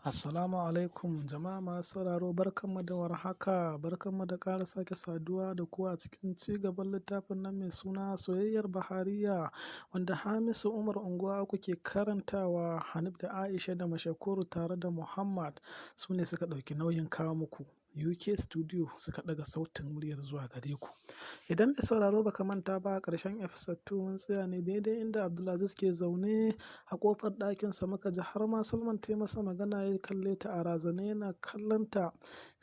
Assalamu alaikum jama'a masu sauraro, barkanmu da warhaka, barkanmu da ƙara sake saduwa da ku a cikin ci gaban littafin nan mai suna Soyayyar Bahariya, wanda Hamisu Umar Unguwa kuke karantawa. Hanif da Aisha da Mashakuru tare da Muhammad su ne suka ɗauki nauyin kawo muku. UK Studio suka ɗaga sautin muryar zuwa gare ku. Idan mai sauraro baka manta ba, a ƙarshen episode 2 mun tsaya ne daidai inda Abdulaziz ke zaune a ƙofar ɗakinsa, muka ji har ma Salman ta yi masa magana, ya kalle ta a razane yana kallon ta.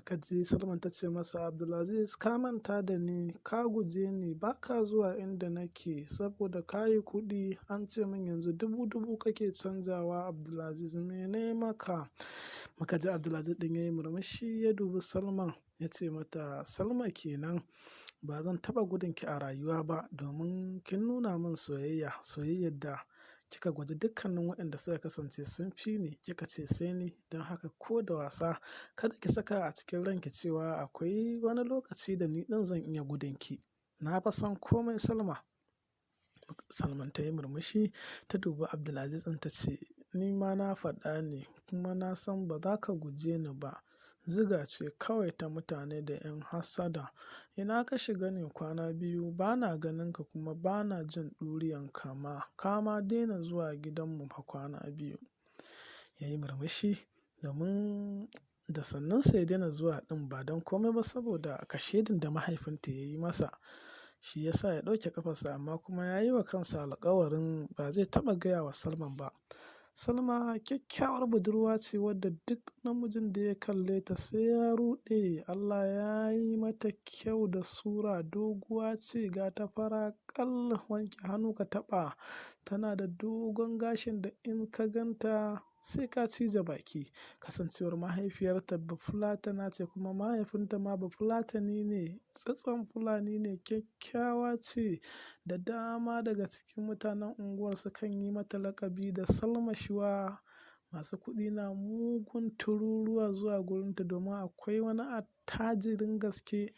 Ka ji Salman ta ce masa, "Abdulaziz, ka manta da ni, ka guje ni, ba ka zuwa inda nake saboda ka yi kuɗi. An ce min yanzu dubu dubu kake canjawa. Abdulaziz, mene maka?" Muka ji Abdulaziz ɗin ya yi murmushi, ya dubi Salman ya ce mata, "Salma kenan, ba zan taɓa gudunki a rayuwa ba, domin kin nuna min soyayya, soyayyar da kika gwaji dukkanin waɗanda suka kasance sun fi ni, kika ce sai ni. Don haka ko da wasa kada ki saka a cikin ranki cewa akwai wani lokaci da ni ɗin zan iya gudunki. Na fa san komai, Salma." Salman ta yi murmushi, ta dubi Abdulaziz ɗin ta ce, "Ni ma na faɗa ne, kuma na san ba za ka guje ni ba. Ziga ce kawai ta mutane da 'yan hassada. Ina ka shiga ne kwana biyu ba na ganin ka, kuma ba na jin ɗuriyan ka ma. Ka ma daina zuwa gidanmu fa kwana biyu." Ya yi murmushi domin da sannunsa ya daina zuwa ɗin, ba don komai ba saboda kashedin da mahaifinta ya yi masa. Shi ya sa ya ɗauke ƙafarsa, amma kuma ya yi wa kansa alƙawarin ba zai taɓa gaya wa Salman ba. Salma kyakkyawar budurwa ce wadda duk namijin da ya kalle ta sai ya ruɗe. Allah ya yi mata kyau da sura, doguwa ce, ga ta fara ƙal, wanke hannu ka taɓa. Tana da dogon gashin da in ka ganta sai ka cije baki. Kasancewar mahaifiyarta Bafulatana ce kuma mahaifinta ma Bafulatani ne, tsatson Fulani ne, kyakkyawa ce da dama daga cikin mutanen unguwar sukan yi mata laƙabi da Salma Shuwa. Masu kuɗi na mugun tururuwa zuwa gurinta, domin akwai wani attajirin gaske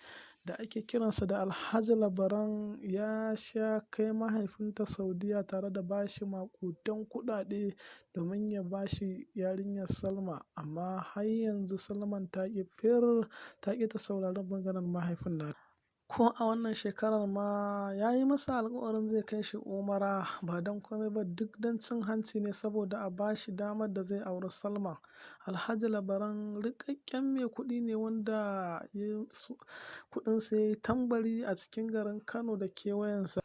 da ake kiransa da Alhaji Labaran, ya sha kai mahaifinta Saudiya tare da bashi maƙudan kuɗaɗe domin ya bashi yarinyar Salma. Amma har yanzu Salman ta ƙi fir, ta ƙi ta saurari maganar mahaifin nata. Ko a wannan shekarar ma ya yi masa alƙawarin zai kai shi Umara, ba don komai ba duk don cin hanci ne, saboda a ba shi damar da zai auri Salma. Alhaji Labaran riƙaƙƙen mai kuɗi ne wanda kuɗinsa ya yi tambari a cikin garin Kano da kewayensa.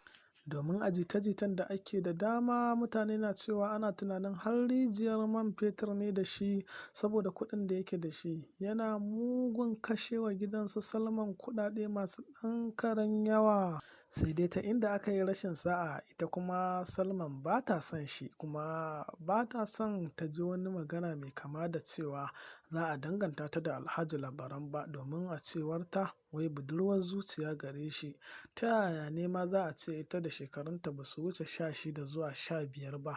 Domin a jita-jitan da ake da dama, mutane na cewa ana tunanin har rijiyar man fetur ne da shi saboda kuɗin da yake da shi. Yana mugun kashewa gidansu Salman kuɗaɗe masu ɗan karen yawa. Sai dai ta inda aka yi rashin sa'a, ita kuma Salman ba ta son shi, kuma ba ta son ta ji wani magana mai kama da cewa za a danganta ta da Alhaji Labaran ba, domin a cewarta wai budurwar zuciya gare shi. Ta yaya ne ma za a ce ita da shekarunta ba su wuce 16 zuwa 15 ba,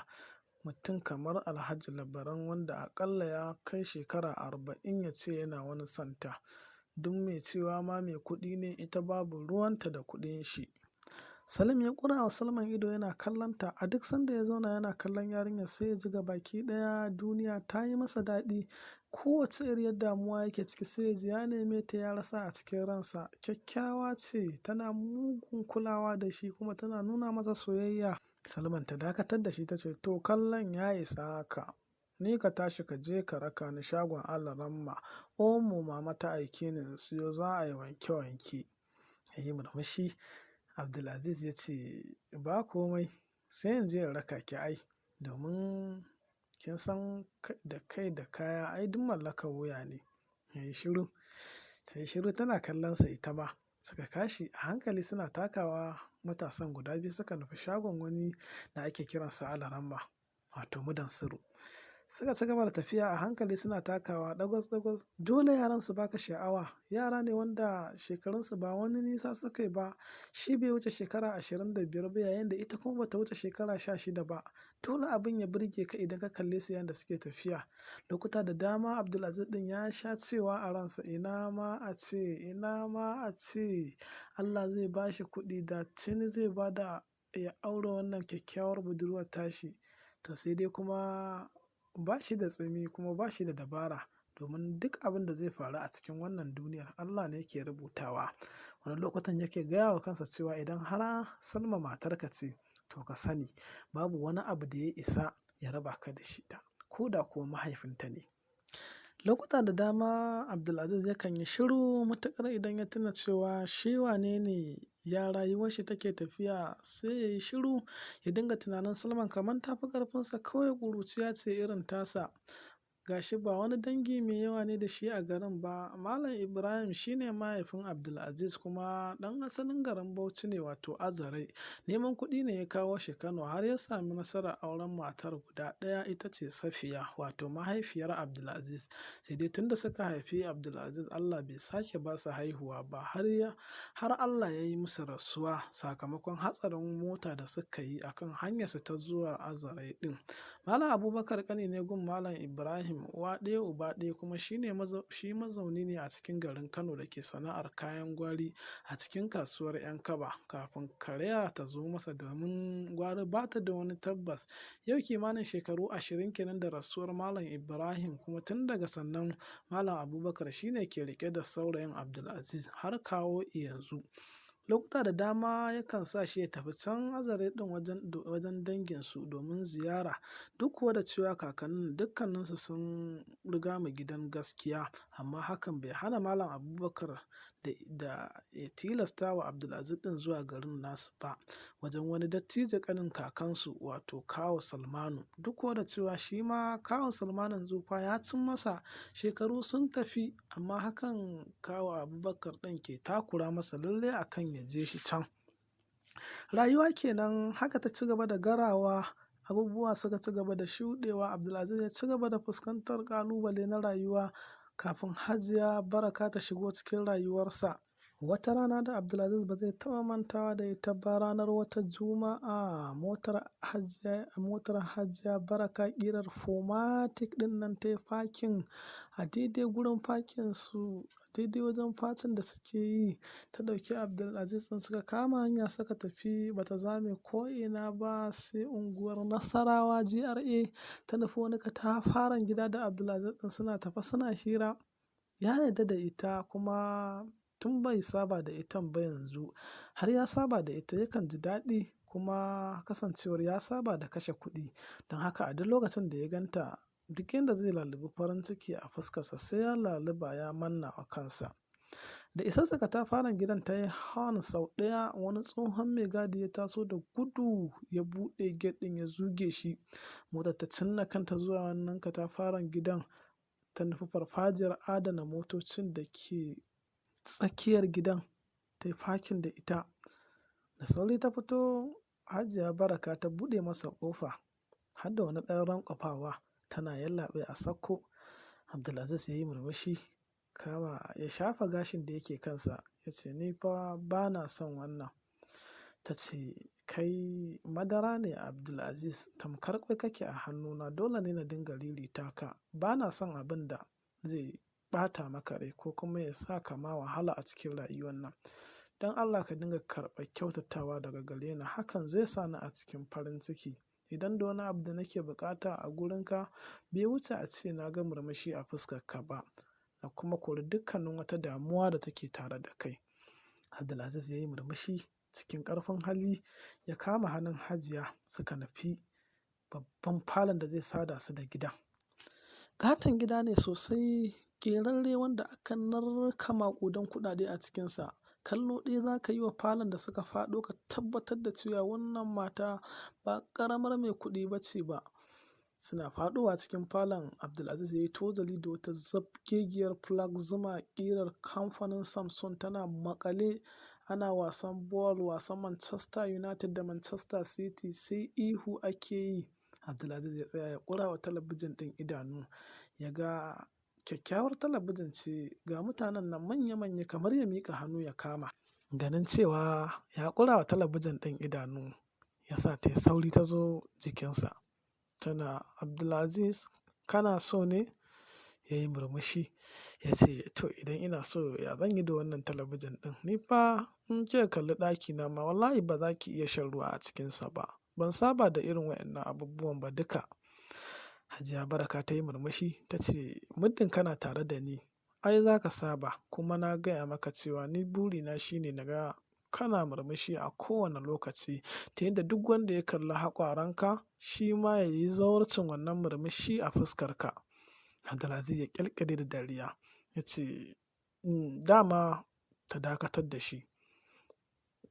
mutum kamar Alhaji Labaran wanda aƙalla ya kai shekara 40 ya ce yana wani santa? Duk mai cewa ma mai kuɗi ne, ita babu ruwanta da kuɗin shi. Salim ya ƙura wa Salman ido yana kallonta. A duk sanda ya zauna yana kallon yarinyar, sai ya ji baki ɗaya duniya ta yi masa daɗi. Kowace iriyar damuwa yake ciki sai ya ji ya neme ta ya rasa a cikin ransa. Kyakkyawa ce, tana mugun kulawa da shi, kuma tana nuna masa soyayya. Salman ta dakatar da shi ta ce, "To, kallon ya isa haka. Ni ka tashi ka je ka raka ni shagon Alaramma. Omo mama ta aike ni in siyo, za a yi wanke-wanke." Ya yi murmushi. Abdulaziz ya ce, "Ba komai, sai in je in raka ki ai, domin kin san da kai da kaya ai duk mallakar wuya ne." Ya yi shiru. Ta yi shiru tana kallonsa ita ma. Suka kashi a hankali suna takawa, matasan guda biyu suka nufi shagon wani da ake kiransa Alaramma, wato Mudansiru. Suka ci gaba da tafiya a hankali suna takawa ɗagwas-ɗagwas. Dole yaran su baka sha'awa. Yara ne wanda shekarunsu ba wani nisa suka yi ba. Shi bai wuce shekara 25 ba, yayin da ita kuma bata wuce shekara 16 ba. Dole abin ya burge ka idan ka kalle su yanda suke tafiya. Lokuta da dama Abdulaziz ɗin ya sha cewa a ransa, ina ma a ce, ina ma a ce Allah zai ba shi kuɗi, da tuni zai ba da ya aure wannan kyakkyawar budurwar tashi. To sai dai kuma ba shi da tsimi kuma ba shi da dabara domin duk abin da zai faru a cikin wannan duniyar Allah ne yake rubutawa. Wani lokutan yake gaya wa kansa cewa idan har Salma matarka ce to ka sani babu wani abu da ya isa ya raba ka da shi ta, ko da kuwa mahaifinta ne. Lokuta da dama Abdulaziz yakan yi shiru matuƙar idan ya tuna cewa shi wane ne, ya rayuwar shi take tafiya, sai ya yi shiru ya dinga tunanin Salman kamar ta fi ƙarfinsa, kawai ƙuruciya ce irin tasa. Ga shi ba wani dangi mai yawa ne da shi a garin ba. Malam Ibrahim shi ne mahaifin Abdulaziz kuma ɗan asalin garin Bauchi ne wato Azare. Neman kuɗi ne ya kawo shi Kano har ya sami nasarar auren matar guda ɗaya, ita ce Safiya wato mahaifiyar Abdulaziz. Sai dai tun da suka haifi Abdulaziz Allah bai sake ba su haihuwa ba har Allah ya yi musu rasuwa sakamakon hatsarin mota da suka yi a kan hanyarsu ta zuwa Azare ɗin. Malam Abubakar ƙani ne gun Malam Ibrahim, uwa ɗaya uba ɗaya, kuma shi mazauni ne a cikin garin Kano da ke sana'ar kayan gwari a cikin kasuwar 'Yan Kaba kafin karaya ta zo masa domin gwari ba ta da wani tabbas. Yau kimanin shekaru 20 kenan da rasuwar Malam Ibrahim, kuma tun daga sannan Malam Abubakar shi ne ke riƙe da saurayin Abdulaziz har kawo yanzu. Lokuta da dama yakan sa shi ya tafi can Azare ɗin wajen danginsu domin ziyara, duk kuwa da cewa kakannin dukkaninsu sun riga mu gidan gaskiya, amma hakan bai hana Malam Abubakar da ya tilasta wa Abdulaziz ɗin zuwa garin nasu ba wajen wani dattijo ƙanin kakansu wato Kawu Salmanu. Duk kuwa da cewa shi ma Kawu Salmanun tsufa ya cin masa, shekaru sun tafi, amma hakan Kawu Abubakar ɗin ke takura masa lalle a kan ya je shi can. Rayuwa kenan haka ta ci gaba da garawa, abubuwa suka ci gaba da shuɗewa. Abdulaziz ya ci gaba da fuskantar ƙalubale na rayuwa kafin Hajiya Baraka ta shigo cikin rayuwarsa. Wata rana da Abdulaziz ba zai taɓa mantawa da ita ba, ranar wata Juma'a, motar Hajiya Baraka ƙirar 4MATIC ɗin nan ta yi fakin a daidai gurin fakin su, daidai wajen facin da suke yi. Ta ɗauki Abdulaziz ɗin suka kama hanya suka tafi, ba ta zame ko'ina ba sai unguwar Nasarawa GRA. Ta nufi wani katafaren gida da Abdulaziz ɗin suna tafe suna hira. Ya yarda da ita kuma tun bai saba da ita ba yanzu har ya saba da ita, yakan ji daɗi kuma kasancewar ya saba da kashe kuɗi. Don haka a duk lokacin da ya ganta, duk yanda zai lalubi farin ciki a fuskarsa sai ya laluba ya manna wa kansa. Da isarsa katafaren gidan ta yi horn sau ɗaya, wani tsohon mai gadi ya taso da gudu ya buɗe gate ɗin ya zuge shi. Motar ta cinna kanta zuwa wannan katafaren gidan, ta nufi farfajiyar adana motocin da ke tsakiyar gidan, ta yi fakin da ita. Da sauri ta fito, Hajiya Baraka ta buɗe masa ƙofa har da wani ɗan rankwafawa tana yallaɓai a sakko. Abdulaziz ya yi murmushi, kama ya shafa gashin da yake kansa, ya ce ni fa ba na son wannan. Ta ce kai madara ne Abdulaziz, tamkar ƙwai kake a hannuna, dole ne na dinga ririta ka. Ba na son abin da zai ɓata maka rai ko kuma ya sa ka ma wahala a cikin rayuwar nan. Don Allah ka dinga karɓar kyautatawa daga gare ni, hakan zai sa ni a cikin farin ciki. Idan da wani abu da nake buƙata a gurinka bai wuce a ce na ga murmushi a fuskarka ba, na kuma kori dukkanin wata damuwa da take tare da kai. Abdulaziz ya yi murmushi cikin ƙarfin hali, ya kama hannun Hajiya suka nufi babban falon da zai sada su da gidan. Ƙaton gida ne sosai, ƙerarre wanda aka narka maƙudan kuɗaɗe a cikinsa. Kallo ɗaya za ka yi wa falon da suka faɗo ka tabbatar da cewa wannan mata ba ƙaramar mai kuɗi ba ce ba. Suna faɗowa cikin falon, Abdulaziz ya yi tozali da wata zabgegiyar plasma ƙirar kamfanin Samsung tana maƙale. Ana wasan ball, wasan Manchester United da Manchester City, sai ihu ake yi. Abdulaziz ya tsaya ya ƙura wa talabijin ɗin idanu, ya ga kyakkyawar talabijin ce, ga mutanen nan manya-manya kamar ya miƙa hannu ya kama. Ganin cewa ya ƙura wa talabijin ɗin idanu ya sa ta yi sauri ta zo jikinsa. Tana Abdulaziz kana so ne? Ya yi murmushi ya ce to idan ina so ya zan yi da wannan talabijin ɗin? Ni fa in kika kalli ɗakina ma wallahi ba za ki iya shan ruwa a cikinsa ba. Ban saba da irin waɗannan abubuwan ba duka. Hajiya Baraka ta yi murmushi ta ce, "Muddin kana tare da ni, ai za ka saba kuma na gaya maka cewa ni burina shine na ga kana murmushi a kowane lokaci ta yadda duk wanda ya kalli haƙwaranka shi ma ya yi zawarcin wannan murmushi a fuskarka." Abdulaziz ya ƙyalƙyale da dariya ya ce, "Dama ta dakatar da shi."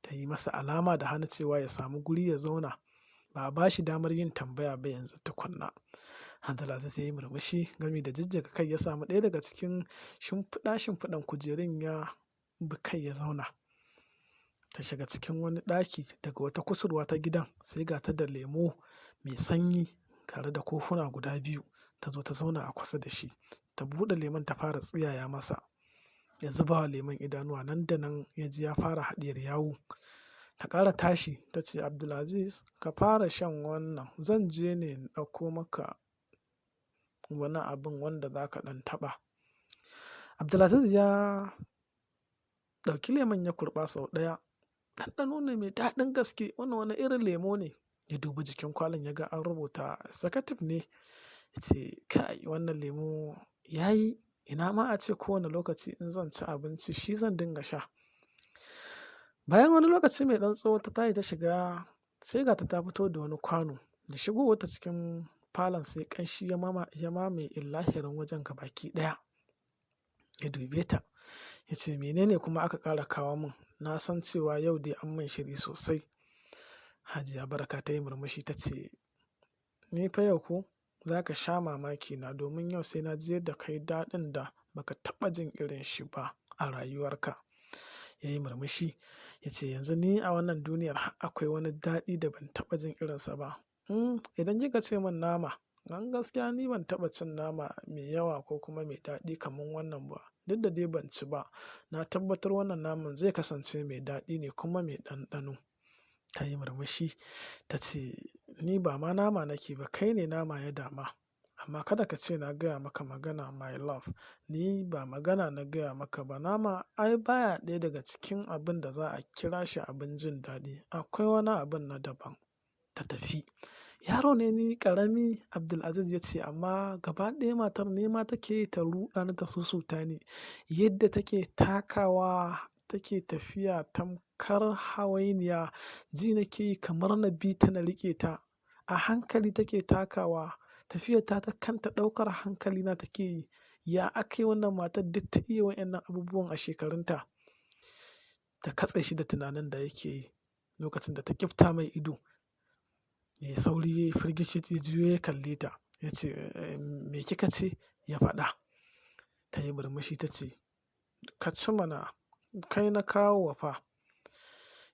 Ta yi masa alama da hannu cewa ya samu guri ya zauna. Ba a ba shi damar yin tambaya ba yanzu tukuna. Abdulaziz ya yi murmushi gami da jijjiga kai ya samu ɗaya daga cikin shimfiɗa-shimfiɗan kujerun ya bi kai ya zauna. Ta shiga cikin wani ɗaki daga wata kusurwa ta gidan sai ga ta da lemo mai sanyi tare da kofuna guda biyu. Ta zo ta zauna a kusa da shi. Ta buɗe lemon ta fara tsiyaya masa. Ya zuba wa lemon idanuwa nan da nan ya ji ya fara haɗiyar yawu. Ta ƙara tashi ta ce, "Abdulaziz, ka fara shan wannan. Zan je ne in ɗauko maka wani abin wanda za ka ɗan taɓa." Abdulaziz ya ɗauki lemon ya kurɓa sau ɗaya. Ɗanɗano ne mai daɗin gaske. Wannan wani irin lemo ne. Ya dubi jikin kwalin ya ga an rubuta Executive ne. Ya ce, "Kai, wannan lemo ya yi. Ina ma a ce kowane lokaci in zan ci abinci shi zan dinga sha." Bayan wani lokaci mai ɗan tsawo ta tashi ta shiga sai ga ta ta fito da wani kwano. Da shigowarta cikin falon sai ƙanshi ya mamaye illahirin wajen gabaki ɗaya. Ya dube ta ya ce, "Mene ne kuma aka ƙara kawo mun? Na san cewa yau dai an mun shiri sosai." Hajiya Baraka ta yi murmushi ta ce, "Ni fa yau ko za ka sha mamaki na domin yau sai na ji yadda kai daɗin da ba ka taɓa jin irin shi ba a rayuwarka." Ya yi murmushi ya ce, "Yanzu ni a wannan duniyar har akwai wani daɗi da ban taɓa jin irinsa ba. Idan kika ce mun nama, dan gaskiya ni ban taɓa cin nama mai yawa ko kuma mai daɗi kamar wannan ba. Duk da dai ban ci ba, na tabbatar wannan naman zai kasance mai daɗi ne kuma mai ɗanɗano." Ta yi murmushi ta ce, "Ni ba ma nama nake ba, kai ne nama ya dama. Amma kada ka ce na gaya maka magana my love. Ni ba magana na gaya maka ba. Nama ai baya ɗaya daga cikin abin da za a kira shi abin jin daɗi. Akwai wani abin na daban." Ta tafi. Yaro ne ni ƙarami Abdulaziz ya ce amma gaba ɗaya matar nema take ta ruɗa ni ta susuta ni. Yadda take takawa take tafiya tamkar hawainiya. Ji nake yi kamar na bi ta na riƙe ta. A hankali take takawa. Tafiyarta ta kanta ɗaukar hankalina take yi. Ya aka yi wannan matar duk ta iya wa'yannan abubuwan a shekarunta? Ta katse shi da tunanin da yake yi lokacin da ta ƙifta mai ido. Ya yi sauri ya yi firgici ya juyo ya kalle ta. Ya ce, "Me kika ce?" Ya faɗa. Ta yi murmushi ta ce, "Ka ci mana, kai na kawo wa fa."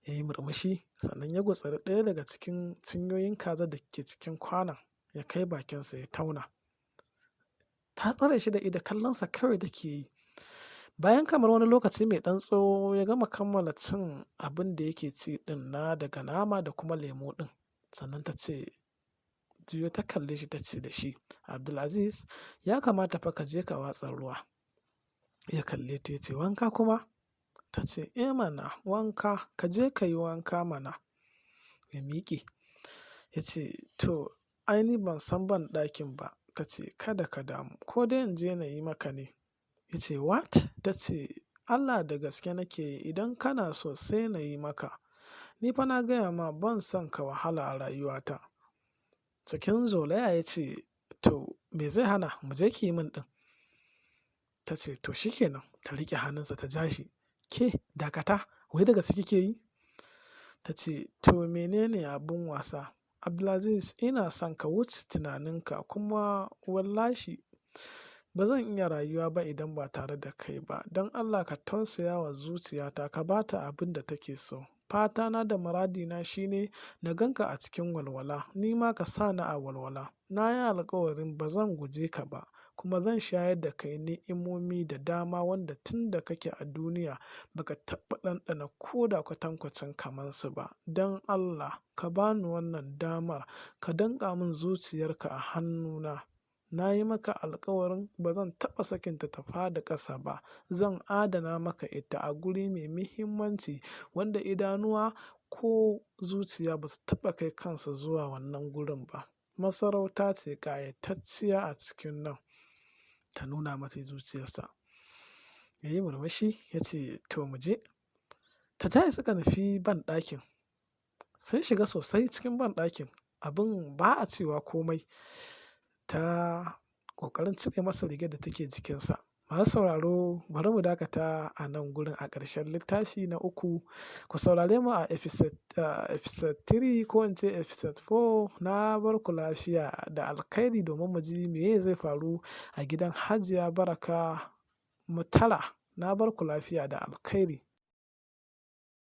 Ya yi murmushi sannan ya gutsuri ɗaya daga cikin cinyoyin kazar da ke cikin kwanon ya kai bakinsa ya tauna. Ta tsare shi da ido kallonsa kawai take yi. Bayan kamar wani lokaci mai ɗan tsawo ya gama kammala cin abin da yake ci ɗin na daga nama da kuma lemo ɗin. Sannan ta ce, juyo ta kalle shi ta ce da shi, "Abdulaziz, ya kamata fa ka je ka watsa ruwa." Ya kalle ta ya ce, "Wanka kuma?" Ta ce, "Eh mana wanka, ka je ka yi wanka mana." Ya miƙe ya ce, "To ai ni ban san banɗakin ba." Ta ce, "Kada ka damu ko dai in je na yi maka ne." Ya ce, "What?" Ta ce, "Allah da gaske nake yi idan kana so sai na yi maka. Ni fa na gaya ma ban son ka wahala a rayuwata." Cikin zolaya ya ce, "To me zai hana mu je ki yi min ɗin?" Ta ce, "To shikenan." Ta riƙe hannunsa ta ja shi. "Ke dakata, wai da gaske kike yi?" Ta ce, "To menene abin wasa? Abdulaziz, ina son ka wuce tunaninka kuma wallahi ba zan iya rayuwa ba idan ba tare da kai ba. Don Allah ka tausaya wa zuciyata ka ba ta abin da take so. Fatana da muradina shine na gan ka a cikin walwala, ni ma ka sa ni a walwala. Na yi alkawarin ba zan guje ka ba kuma zan shayar da kai ni'imomi da dama wanda tun da kake a duniya ba ka taɓa ɗanɗana ko da kwatankwacin kamansu ba. Don Allah ka ba ni wannan damar ka danƙa mun zuciyarka a hannuna. Na yi maka alkawarin ba zan taɓa sakinta ta faɗi ƙasa ba. Zan adana maka ita a guri mai muhimmanci wanda idanuwa ko zuciya ba su taɓa kai kansu zuwa wannan gurin ba. Masarauta ce ƙayatacciya a cikin nan. Ta nuna masa zuciyarsa. Ya yi murmushi ya ce, to mu je. Ta tashi suka nufi banɗakin. Sun shiga sosai cikin banɗakin. Abin ba a cewa komai. Ta ƙoƙarin cire masa rigar da take jikinsa. Masu sauraro, bari mu dakata a nan gurin a ƙarshen littafi na uku. Ku saurare mu a episode 3 ko in ce episode 4. Na bar ku lafiya da alkhairi domin mu ji meye zai faru a gidan Hajiya Baraka Mutara. Na bar ku lafiya da alkhairi.